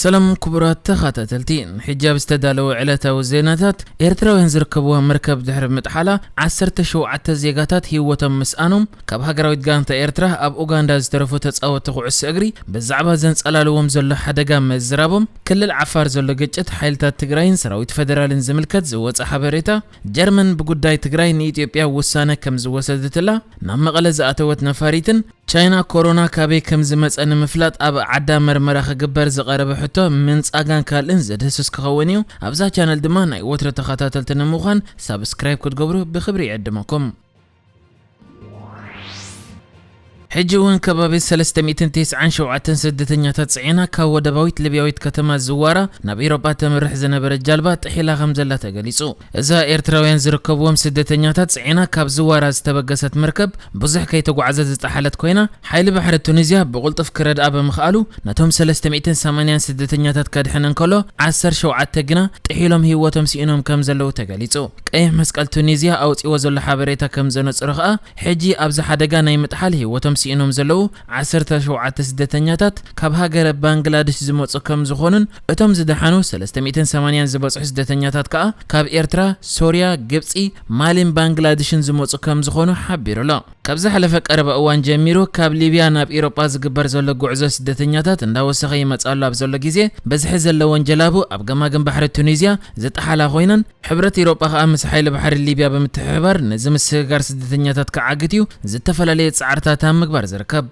ሰላም ክቡራት ተኸታተልቲ፣ ሕጂ ኣብ ዝተዳለወ ዕለታዊ ዜናታት፣ ኤርትራውያን ዝርከብዋ መርከብ ድሕሪ ምጥሓላ ዓሰርተ ሸውዓተ ዜጋታት ህይወቶም ምስኣኖም፣ ካብ ሃገራዊት ጋንታ ኤርትራ ኣብ ኡጋንዳ ዝተረፉ ተጻወትቲ ኩዕሶ እግሪ ብዛዕባ ዘንጸላልዎም ዘሎ ሓደጋ ምዝራቦም፣ ክልል ዓፋር ዘሎ ግጭት፣ ሓይልታት ትግራይን ሰራዊት ፈደራልን ዝምልከት ዝወጸ ሓበሬታ፣ ጀርመን ብጉዳይ ትግራይ ንኢትዮጵያ ውሳነ ከም ዝወሰደትላ ናብ መቐለ ዝኣተወት ነፋሪትን ቻይና ኮሮና ካበይ ከም ዝመጸ ንምፍላጥ ኣብ ዓዳ መርመራ ክግበር ዝቐረበ ሕቶ ምንጻጋን ካልእን ዘድህስስ ክኸውን እዩ። ኣብዛ ቻነል ድማ ናይ ወትሮ ተኸታተልቲ ንምዃን ሳብስክራይብ ክትገብሩ ብኽብሪ ይዕድመኩም። ሕጂ እውን ከባቢ ሰለስተ ሚእትን ተስዓን ሸውዓተን ስደተኛታት ጽዒና ካብ ወደባዊት ሊብያዊት ከተማ ዝዋራ ናብ ኤውሮጳ ተምርሕ ዝነበረት ጃልባ ጥሒላ ከም ዘላ ተገሊጹ። እዛ ኤርትራውያን ዝርከብዎም ስደተኛታት ጽዒና ካብ ዝዋራ ዝተበገሰት መርከብ ብዙሕ ከይተጓዕዘት ዝጠሓለት ኮይና፣ ሓይሊ ባሕሪ ቱኒዝያ ብቕልጡፍ ክረድኣ ብምኽኣሉ፣ ነቶም ሰለስተ ሚእትን ሰማንያን ስደተኛታት ከድሕን እንከሎ፣ ዓሰርተ ሸውዓተ ግና ጥሒሎም ህይወቶም ስኢኖም ከም ዘለዉ ተገሊጹ። ቀይሕ መስቀል ቱኒዝያ ኣውጺዎ ዘሎ ሓበሬታ ከም ዘነጽሮ ከኣ፣ ሕጂ ኣብዚ ሓደጋ ናይ ምጥሓል ህይወቶም ስኢኖም ዘለዉ ዓሰርተ ሸውዓተ ስደተኛታት ካብ ሃገረ ባንግላድሽ ዝመጹ ከም ዝኾኑን፣ እቶም ዝደሓኑ ሰለስተ ሚእትን ሰማንያን ዝበጽሑ ስደተኛታት ከኣ ካብ ኤርትራ፣ ሶርያ፣ ግብጺ፣ ማሊን ባንግላድሽን ዝመጹ ከም ዝኾኑ ሓቢሩ ኣሎ። ካብ ዝሓለፈ ቀረባ እዋን ጀሚሩ ካብ ሊብያ ናብ ኤውሮጳ ዝግበር ዘሎ ጉዕዞ ስደተኛታት እንዳወሰኸ ይመጽእ ኣሎ ኣብ ዘሎ ግዜ፣ ብዝሒ ዘለወን ጀላቡ ኣብ ገማግም ባሕሪ ቱኒዝያ ዝጠሓላ ኮይነን፣ ሕብረት ኤውሮጳ ከኣ ምስ ሓይሊ ባሕሪ ሊብያ ብምትሕብባር ነዚ ምስግጋር ስደተኛታት ክዓግት እዩ ዝተፈላለየ ጻዕርታት ኣብ ምግባር ዝርከብ።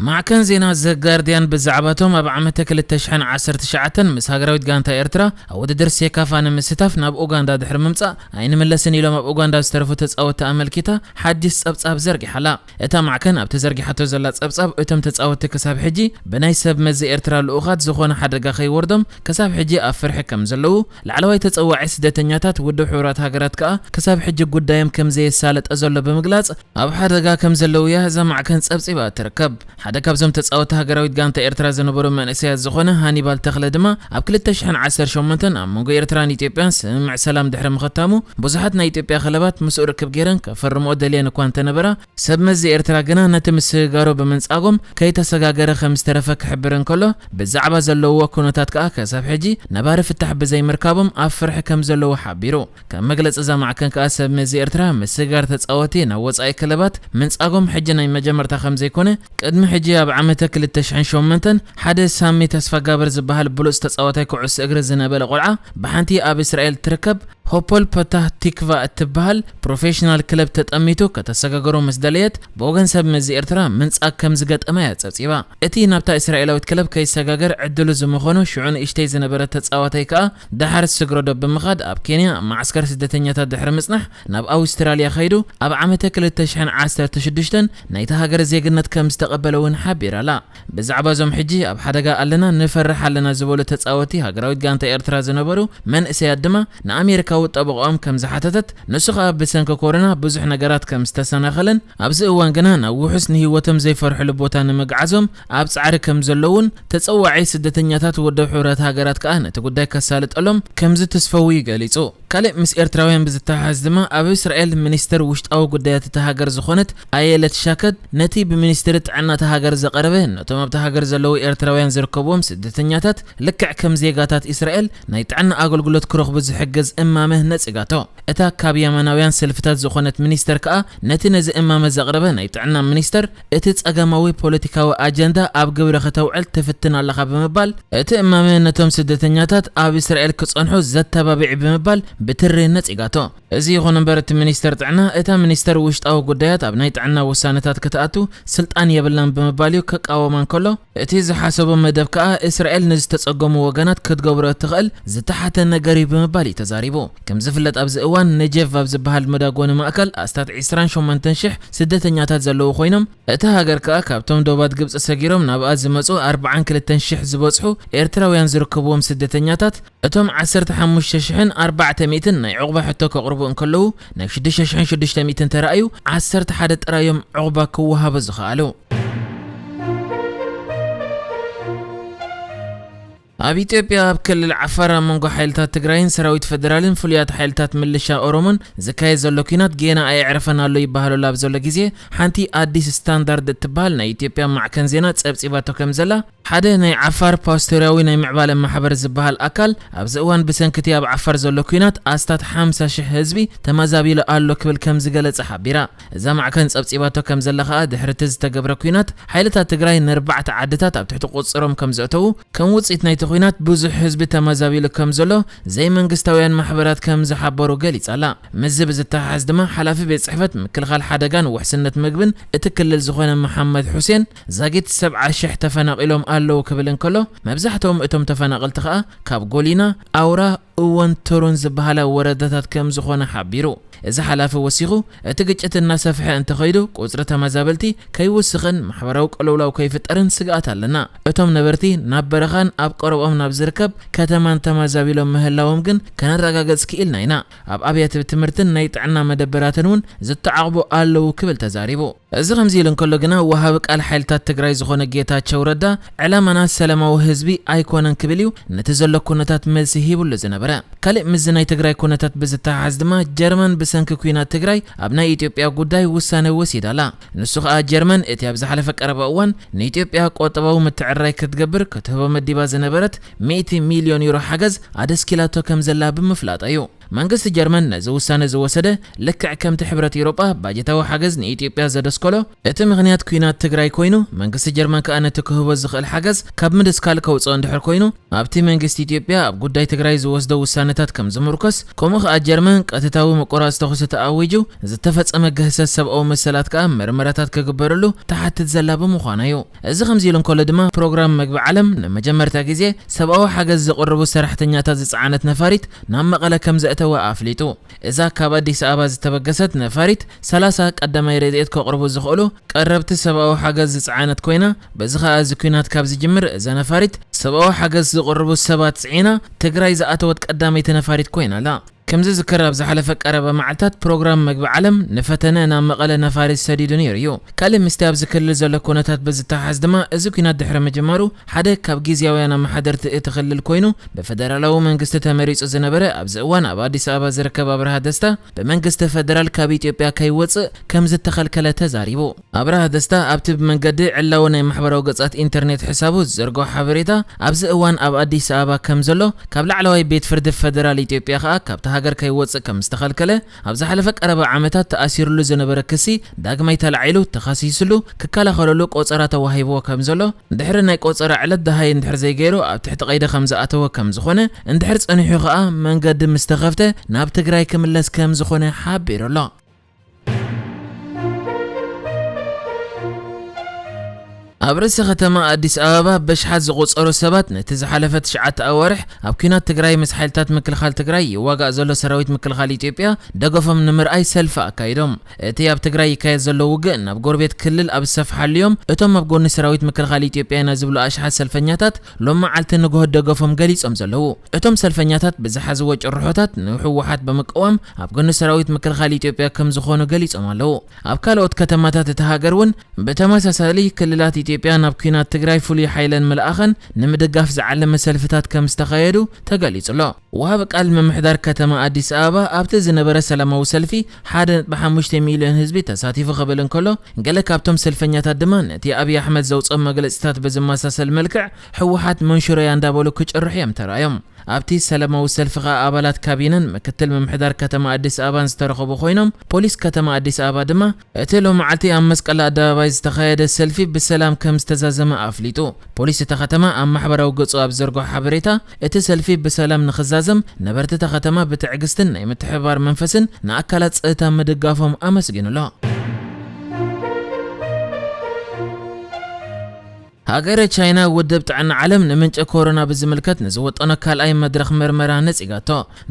ማዕከን ዜና ዘ ጋርድያን ብዛዕባቶም ኣብ ዓመተ ክልተ ሽሕን ዓሰርተ ትሽዓተን ምስ ሃገራዊት ጋንታ ኤርትራ ኣብ ውድድር ሴካፋ ንምስታፍ ናብ ኡጋንዳ ድሕሪ ምምጻእ ኣይንምለስን ኢሎም ኣብ ኡጋንዳ ዝተረፉ ተጻወትቲ ኣመልኪታ ሓድሽ ጸብጻብ ዘርጊሓ ኣላ። እታ ማዕከን ኣብቲ ዘርጊሓቶ ዘላ ጸብጻብ፣ እቶም ተጻወትቲ ክሳብ ሕጂ ብናይ ሰብ መዚ ኤርትራ ልኡኻት ዝኾነ ሓደጋ ከይወርዶም ክሳብ ሕጂ ኣብ ፍርሒ ከም ዘለዉ፣ ላዕለዋይ ተጸዋዒ ስደተኛታት ውድብ ሕቡራት ሃገራት ከኣ ክሳብ ሕጂ ጉዳዮም ከም ዘየሳለጠ ዘሎ ብምግላጽ፣ ኣብ ሓደጋ ከም ዘለዉ እያ እዛ ማዕከን ጸብጺባ ትርከብ። ሓደ ካብዞም ተጻወትቲ ሃገራዊት ጋንታ ኤርትራ ዝነበሩ መንእሰያት ዝኾነ ሃኒባል ተኽለ ድማ ኣብ ክልተ ሽሕን ዓሰርተ ሸሞንተን ኣብ መንጎ ኤርትራን ኢትዮጵያን ስምምዕ ሰላም ድሕሪ ምኽታሙ፣ ብዙሓት ናይ ኢትዮጵያ ክለባት ምስኡ ርክብ ገይረን ከፈርምኦ ደልየን እኳ እንተነበራ፣ ሰብ መዚ ኤርትራ ግና ነቲ ምስግጋሩ ብምንጻጎም ከይተሰጋገረ ከም ዝተረፈ ክሕብር እንከሎ፣ ብዛዕባ ዘለውዎ ኩነታት ከኣ ክሳብ ሕጂ ነባሪ ፍታሕ ብዘይምርካቦም ኣብ ፍርሒ ከም ዘለዉ ሓቢሩ። ከም መግለጺ እዛ ማዕከን ከኣ ሰብ መዚ ኤርትራ ምስግጋር ተጻወቲ ናብ ወጻኢ ክለባት ምንጻጎም ሕጂ ናይ መጀመርታ ከም ዘይኮነ፣ ቅድሚ ሕጂ ኣብ ዓመተ ክልተ ሽሕን ሸሞንተን ሓደ ሳሚ ተስፋጋብር ዝበሃል ብሉጽ ተጻዋታይ ኩዕሶ እግሪ ዝነበረ ቆልዓ ብሓንቲ ኣብ እስራኤል ትርከብ ሆፖል ፐታህ ቲክቫ እትበሃል ፕሮፌሽናል ክለብ ተጠሚቱ ከተሰጋግሮ ምስ ደለየት፣ ብወገን ሰብ መዚ ኤርትራ ምንጻግ ከም ዝገጠማ እያ ጸብጺባ። እቲ ናብታ እስራኤላዊት ክለብ ከይሰጋገር ዕድሉ ዝመኾኖ ሽዑ ንእሽተይ ዝነበረ ተጻዋታይ ከኣ ደሓር ስግረዶ ብምኻድ ኣብ ኬንያ ኣብ መዓስከር ስደተኛታት ድሕሪ ምጽናሕ ናብ ኣውስትራልያ ከይዱ ኣብ ዓመተ ክልተ ሽሕን ዓሰርተ ሽዱሽተን ናይታ ሃገር ዜግነት ከም ዝተቐበለ እውን ሓቢራ ኣላ። ብዛዕባ እዞም ሕጂ ኣብ ሓደጋ ኣለና ንፈርሕ ኣለና ዝበሉ ተጻወቲ ሃገራዊት ጋንታ ኤርትራ ዝነበሩ መንእሰያት ድማ ንኣሜሪካዊ ጠበቃኦም ከም ዝሓተተት፣ ንሱ ከኣ ብሰንኪ ኮሮና ብዙሕ ነገራት ከም ዝተሰናኸለን ኣብዚ እዋን ግና ናብ ውሑስ ንህይወቶም ዘይፈርሕሉ ቦታ ንምግዓዞም ኣብ ጻዕሪ ከም ዘለውን፣ ተጸዋዒ ስደተኛታት ውድብ ሕቡራት ሃገራት ከኣ ነቲ ጉዳይ ከሳልጠሎም ከም ዝትስፈው እዩ ገሊጹ። ካልእ ምስ ኤርትራውያን ብዝተሓሓዝ ድማ ኣብ እስራኤል ሚኒስተር ውሽጣዊ ጉዳያት እታ ሃገር ዝኾነት ኣየለት ሻከድ ነቲ ብሚኒስትሪ ጥዕና እታ ሃገር ዝቐረበ ነቶም ኣብታ ሃገር ዘለዉ ኤርትራውያን ዝርከብዎም ስደተኛታት ልክዕ ከም ዜጋታት እስራኤል ናይ ጥዕና ኣገልግሎት ክረኽቡ ዝሕግዝ እማመ ነጺጋቶ። እታ ካብ የማናውያን ሰልፍታት ዝኾነት ሚኒስተር ከኣ ነቲ ነዚ እማመ ዘቕረበ ናይ ጥዕና ሚኒስተር እቲ ጸገማዊ ፖለቲካዊ ኣጀንዳ ኣብ ግብሪ ከተውዕል ትፍትን ኣለኻ ብምባል እቲ እማመ ነቶም ስደተኛታት ኣብ እስራኤል ክጸንሑ ዘተባብዕ ብምባል ብትሪ ነጺጋቶ። እዚ ይኹን እምበር እቲ ሚኒስተር ጥዕና እታ ሚኒስተር ውሽጣዊ ጉዳያት ኣብ ናይ ጥዕና ውሳነታት ክትኣቱ ስልጣን የብላን ብምባል እዩ ክቃወማ እንከሎ፣ እቲ ዝሓሰቦ መደብ ከኣ እስራኤል ንዝተጸገሙ ወገናት ክትገብሮ እትኽእል ዝተሓተ ነገር እዩ ብምባል እዩ ተዛሪቡ። ከም ዝፍለጥ ኣብዚ እዋን ነጀቭ ኣብ ዝበሃል መዳጎኒ ማእከል ኣስታት ዕስራን ሸሞንተን ሽሕ ስደተኛታት ዘለዉ ኮይኖም፣ እታ ሃገር ከኣ ካብቶም ዶባት ግብጺ ሰጊሮም ናብኣ ዝመጹ ኣርባዓን ክልተን ሽሕ ዝበጽሑ ኤርትራውያን ዝርከብዎም ስደተኛታት፣ እቶም ዓሰርተ ሓሙሽተ ሽሕን ኣርባዕተ ሚእትን ናይ ዑቕባ ሕቶ ከቕርቡ እንከለዉ፣ ናይ ሽዱሽተ ሽሕን ሽዱሽተ ሚእትን ተራእዩ፣ ዓሰርተ ሓደ ጥራይ እዮም ዑቕባ ክወሃቡ ዝኸኣሉ። ኣብ ኢትዮጵያ ኣብ ክልል ዓፋር ኣብ መንጎ ሓይልታት ትግራይን ሰራዊት ፈደራልን ፍሉያት ሓይልታት ምልሻ ኦሮሞን ዝካየድ ዘሎ ኲናት ጌና ኣየዕረፈን ኣሎ ይበሃለሉ ኣብ ዘሎ ግዜ፣ ሓንቲ ኣዲስ ስታንዳርድ እትበሃል ናይ ኢትዮጵያ ማዕከን ዜና ጸብጺባቶ ከም ዘላ፣ ሓደ ናይ ዓፋር ፓስቶርያዊ ናይ ምዕባለ ማሕበር ዝበሃል ኣካል፣ ኣብዚ እዋን ብሰንኪ እቲ ኣብ ዓፋር ዘሎ ኲናት ኣስታት ሓምሳ ሽሕ ህዝቢ ተመዛቢሉ ኣሎ ክብል ከም ዝገለጸ ሓቢራ። እዛ ማዕከን ጸብጺባቶ ከም ዘላ ከኣ፣ ድሕሪ እቲ ዝተገብረ ኲናት ሓይልታት ትግራይ ንኣርባዕተ ዓድታት ኣብ ትሕቲ ቁጽሮም ከም ዘእተዉ፣ ከም ውጽኢት ናይቲ ኲናት ብዙሕ ህዝቢ ተመዛቢሉ ከም ዘሎ ዘይመንግስታውያን ማሕበራት ከም ዝሓበሩ ገሊጻ ኣላ። ምስዚ ብዝተሓሓዝ ድማ፣ ሓላፊ ቤት ጽሕፈት ምክልኻል ሓደጋን ውሕስነት ምግብን እቲ ክልል ዝኾነ መሓመድ ሑሴን፣ ዛጊት ሰብዓ ሽሕ ተፈናቒሎም ኣለዉ ክብል እንከሎ፣ መብዛሕትኦም እቶም ተፈናቐልቲ ከኣ ካብ ጎሊና፣ ኣውራ፣ እወን፣ ቶሮን ዝበሃላ ወረዳታት ከም ዝኾነ ሓቢሩ። እዚ ሓላፊ ወሲኹ፣ እቲ ግጭት እናሰፍሐ እንተኸይዱ፣ ቁጽሪ ተመዛበልቲ ከይውስኽን ማሕበራዊ ቅልውላው ከይፍጠርን ስግኣት ኣለና። እቶም ነበርቲ ናብ በረኻን ኣብ ቀረብኦም ናብ ዝርከብ ከተማን ተመዛቢሎም ምህላዎም ግን ከነረጋግጽ ክኢልና ኢና። ኣብ ኣብያተ ትምህርትን ናይ ጥዕና መደበራትን እውን ዝተዓቕቡ ኣለዉ ክብል ተዛሪቡ። እዚ ከምዚ ኢሉ እንከሎ ግና፣ ወሃቢ ቃል ሓይልታት ትግራይ ዝኾነ ጌታቸው ረዳ፣ ዕላማና ሰላማዊ ህዝቢ ኣይኮነን ክብል እዩ ነቲ ዘሎ ኩነታት መልሲ ሂብሉ ዝነበረ። ካልእ ምስዚ ናይ ትግራይ ኩነታት ብዝተሓሓዝ ድማ፣ ጀርመን ብሰንኪ ኲናት ትግራይ ኣብ ናይ ኢትዮጵያ ጉዳይ ውሳነ ወሲዳ ኣላ። ንሱ ከኣ፣ ጀርመን እቲ ኣብ ዝሓለፈ ቀረባ እዋን ንኢትዮጵያ ቁጠባዊ ምትዕርራይ ክትገብር ክትህቦ መዲባ ዝነበረት ሚእቲ ሚልዮን ዩሮ ሓገዝ ኣደስኪላቶ ከም ዘላ ብምፍላጣ እዩ። መንግስቲ ጀርመን ነዚ ውሳነ ዝወሰደ፣ ልክዕ ከምቲ ሕብረት ኤውሮጳ ባጀታዊ ሓገዝ ንኢትዮጵያ ዘደስከሎ፣ እቲ ምኽንያት ኲናት ትግራይ ኮይኑ፣ መንግስቲ ጀርመን ከኣ ነቲ ክህቦ ዝኽእል ሓገዝ ካብ ምድስካል ከውጽኦ እንድሕር ኮይኑ፣ ኣብቲ መንግስቲ ኢትዮጵያ ኣብ ጉዳይ ትግራይ ዝወስዶ ውሳነታት ከም ዝምርኮስ፣ ከምኡ ከኣ ጀርመን ቀጥታዊ ምቁራጽ ተኹሲ ተኣዊጁ፣ ዝተፈጸመ ግህሰት ሰብኣዊ መሰላት ከኣ ምርመራታት ክግበረሉ ትሓትት ዘላ ብምዃና እዩ። እዚ ከምዚ ኢሉ እንከሎ ድማ፣ ፕሮግራም መግቢ ዓለም ንመጀመርታ ግዜ ሰብኣዊ ሓገዝ ዘቕርቡ ሰራሕተኛታት ዝጸዓነት ነፋሪት ናብ መቐለ ከም ዘእተወ ኣፍሊጡ። እዛ ካብ ኣዲስ ኣበባ ዝተበገሰት ነፋሪት፣ ሰላሳ ቀዳማይ ረድኤት ከቕርቡ ዝኽእሉ ቀረብቲ ሰብኣዊ ሓገዝ ዝጸዓነት ኮይና፣ በዚ ኸኣ እዚ ኲናት ካብ ዝጅምር፣ እዛ ነፋሪት ሰብኣዊ ሓገዝ ዝቕርቡ ሰባት ጽዒና ትግራይ ዝኣተወት ቀዳመይቲ ነፋሪት ኮይና ኣላ። ከም ዝዝከር፣ ኣብ ዝሓለፈ ቀረባ መዓልታት ፕሮግራም መግቢ ዓለም ንፈተነ ናብ መቐለ ነፋሪት ሰዲዱ ነይሩ እዩ። ካልእ ምስቲ ኣብዚ ክልል ዘሎ ኩነታት ብዝተሓሓዝ ድማ፣ እዚ ኲናት ድሕሪ ምጅማሩ፣ ሓደ ካብ ግዝያውያን ኣመሓደርቲ እቲ ክልል ኮይኑ፣ ብፈደራላዊ መንግስቲ ተመሪጹ ዝነበረ፣ ኣብዚ እዋን ኣብ ኣዲስ ኣበባ ዝርከብ ኣብርሃ ደስታ፣ ብመንግስቲ ፈደራል ካብ ኢትዮጵያ ከይወጽእ ከም ዝተኸልከለ ተዛሪቡ። ኣብርሃ ደስታ ኣብቲ ብመንገዲ ዕላዊ ናይ ማሕበራዊ ገጻት ኢንተርኔት ሕሳቡ ዝዘርግሖ ሓበሬታ፣ ኣብዚ እዋን ኣብ ኣዲስ ኣበባ ከም ዘሎ፣ ካብ ላዕለዋይ ቤት ፍርዲ ፈደራል ኢትዮጵያ ከኣ ካብታ ሃገር ከይወጽእ ከም ዝተኸልከለ፣ ኣብ ዝሓለፈ ቀረባ ዓመታት ተኣሲሩሉ ዝነበረ ክሲ ዳግማይ ተላዒሉ፣ ተኸሲስሉ፣ ክከላኸለሉ ቆጸራ ተዋሂብዎ ከም ዘሎ፣ ድሕሪ ናይ ቆጸራ ዕለት ደሃይ እንድሕር ዘይገይሩ ኣብ ትሕቲ ቀይዲ ከም ዝኣተወ ከም ዝኾነ፣ እንድሕር ጸኒሑ ከኣ መንገዲ ምስ ተኸፍተ ናብ ትግራይ ክምለስ ከም ዝኾነ ሓቢሩ ኣሎ። ኣብ ርእሲ ከተማ ኣዲስ ኣበባ በሽሓት ዝቑጸሩ ሰባት ነቲ ዝሓለፈ ትሽዓተ ኣዋርሕ ኣብ ኲናት ትግራይ ምስ ሓይልታት ምክልኻል ትግራይ ይዋጋእ ዘሎ ሰራዊት ምክልኻል ኢትዮጵያ ደገፎም ንምርኣይ ሰልፊ ኣካይዶም። እቲ ኣብ ትግራይ ይካየድ ዘሎ ውግእ ናብ ጎረቤት ክልል ኣብ ዝሰፍሓሉ እዮም፣ እቶም ኣብ ጎኒ ሰራዊት ምክልኻል ኢትዮጵያ ኢና ዝብሉ ኣሽሓት ሰልፈኛታት ሎም መዓልቲ ንግሆ ደገፎም ገሊጾም ዘለዉ። እቶም ሰልፈኛታት ብዝሓዝዎ ጭርሖታት ንህወሓት ብምቅዋም ኣብ ጎኒ ሰራዊት ምክልኻል ኢትዮጵያ ከም ዝኾኑ ገሊጾም ኣለዉ። ኣብ ካልኦት ከተማታት እታ ሃገር እውን ብተመሳሳሊ፣ ክልላት ኢትዮጵያ ናብ ኲናት ትግራይ ፍሉይ ሓይለን ምልኣኸን ንምድጋፍ ዝዓለመ ሰልፍታት ከም ዝተኻየዱ ተገሊጹ ኣሎ። ወሃቢ ቃል ምምሕዳር ከተማ ኣዲስ ኣበባ፣ ኣብቲ ዝነበረ ሰላማዊ ሰልፊ ሓደ ነጥቢ ሓሙሽተ ሚልዮን ህዝቢ ተሳቲፉ ክብል እንከሎ፣ ገለ ካብቶም ሰልፈኛታት ድማ ነቲ ኣብይ ኣሕመድ ዘውፅኦም መግለፂታት ብዝመሳሰል መልክዕ፣ ህወሓት መንሽሮ እያ እንዳበሉ ክጭርሑ እዮም ተራእዮም። ኣብቲ ሰላማዊ ሰልፊ ከኣ ኣባላት ካቢነን ምክትል ምምሕዳር ከተማ ኣዲስ ኣበባን ዝተረኸቡ ኮይኖም፣ ፖሊስ ከተማ ኣዲስ ኣበባ ድማ እቲ ሎማዓልቲ ኣብ መስቀል ኣደባባይ ዝተኻየደ ሰልፊ ብሰላም ከም ዝተዛዘመ ኣፍሊጡ። ፖሊስ እታ ከተማ ኣብ ማሕበራዊ ገጹ ኣብ ዘርግሖ ሓበሬታ፣ እቲ ሰልፊ ብሰላም ንኽዛዘም ነበርቲ እታ ከተማ ብትዕግስትን ናይ ምትሕብባር መንፈስን ንኣካላት ጸጥታ ምድጋፎም ኣመስጊኑ ኣሎ። ሃገረ ቻይና፣ ውድብ ጥዕና ዓለም ንምንጪ ኮሮና ብዝምልከት ንዝወጠኖ ካልኣይ መድረኽ መርመራ ነጺጋቶ።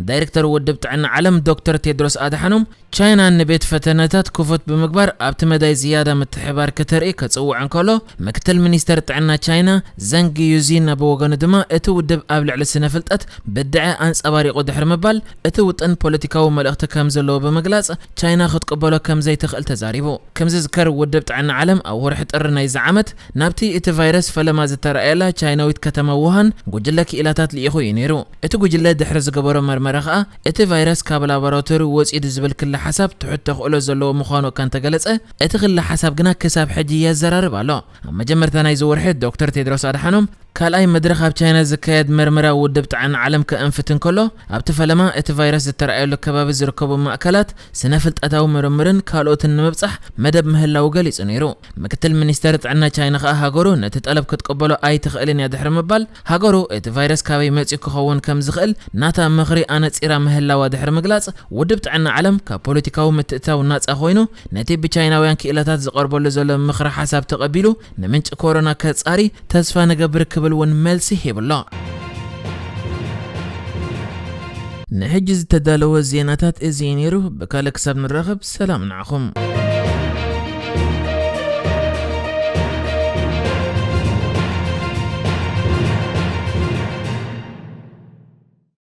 ዳይሬክተር ውድብ ጥዕና ዓለም ዶክተር ቴድሮስ ኣድሓኖም፣ ቻይና ንቤት ፈተነታት ክፉት ብምግባር ኣብቲ መዳይ ዝያዳ ምትሕብባር ክተርኢ ክጽውዕ እንከሎ፣ ምክትል ሚኒስተር ጥዕና ቻይና ዘንግ ዩዚን ብወገኑ ድማ፣ እቲ ውድብ ኣብ ልዕሊ ስነ ፍልጠት ብድዐ ኣንጸባሪቑ ድሕሪ ምባል፣ እቲ ውጥን ፖለቲካዊ መልእኽቲ ከም ዘለዎ ብምግላጽ፣ ቻይና ክትቅበሎ ከም ዘይትኽእል ተዛሪቡ። ከም ዝዝከር፣ ውድብ ጥዕና ዓለም ኣብ ወርሒ ጥሪ ናይዚ ዓመት ናብቲ እቲ ቫይረስ ፈለማ ዝተረኣየላ ቻይናዊት ከተማ ውሃን ጉጅለ ክኢላታት ልኢኹ እዩ ነይሩ። እቲ ጉጅለ ድሕሪ ዝገበሮ መርመራ ከኣ እቲ ቫይረስ ካብ ላቦራቶሪ ወጺኡ ዝብል ክሊ ሓሳብ ትሑት ተኽእሎ ዘለዎ ምዃኑ እካ እንተገለጸ፣ እቲ ክሊ ሓሳብ ግና ክሳብ ሕጂ የዘራርብ ኣሎ። ኣብ መጀመርታ ናይዚ ወርሒ ዶክተር ቴድሮስ ኣድሓኖም ካልኣይ መድረኽ ኣብ ቻይና ዝካየድ መርመራ ውድብ ጥዕና ዓለም ከእንፍት እንከሎ፣ ኣብቲ ፈለማ እቲ ቫይረስ ዝተረኣየሉ ከባቢ ዝርከቡ ማእከላት ስነ ፍልጠታዊ ምርምርን ካልኦትን ንምብጻሕ መደብ ምህላው ገሊጹ ነይሩ። ምክትል ሚኒስተር ጥዕና ቻይና ከኣ ሃገሩ ነቲ ጠለብ ክትቅበሎ ኣይትኽእልን እያ ድሕሪ ምባል፣ ሃገሩ እቲ ቫይረስ ካበይ መጺኡ ክኸውን ከም ዝኽእል ናታ ምኽሪ ኣነጺራ ምህላዋ ድሕሪ ምግላጽ፣ ውድብ ጥዕና ዓለም ካብ ፖለቲካዊ ምትእትታው ናጻ ኮይኑ፣ ነቲ ብቻይናውያን ክኢላታት ዝቐርበሉ ዘሎ ምኽሪ ሓሳብ ተቐቢሉ ንምንጪ ኮሮና ከጻሪ ተስፋ ንገብር ክብል እውን መልሲ ሂብሎ። ንሕጂ ዝተዳለወ ዜናታት እዚ እዩ ነይሩ። ብካልእ ክሳብ ንራኸብ ሰላም ንዓኹም።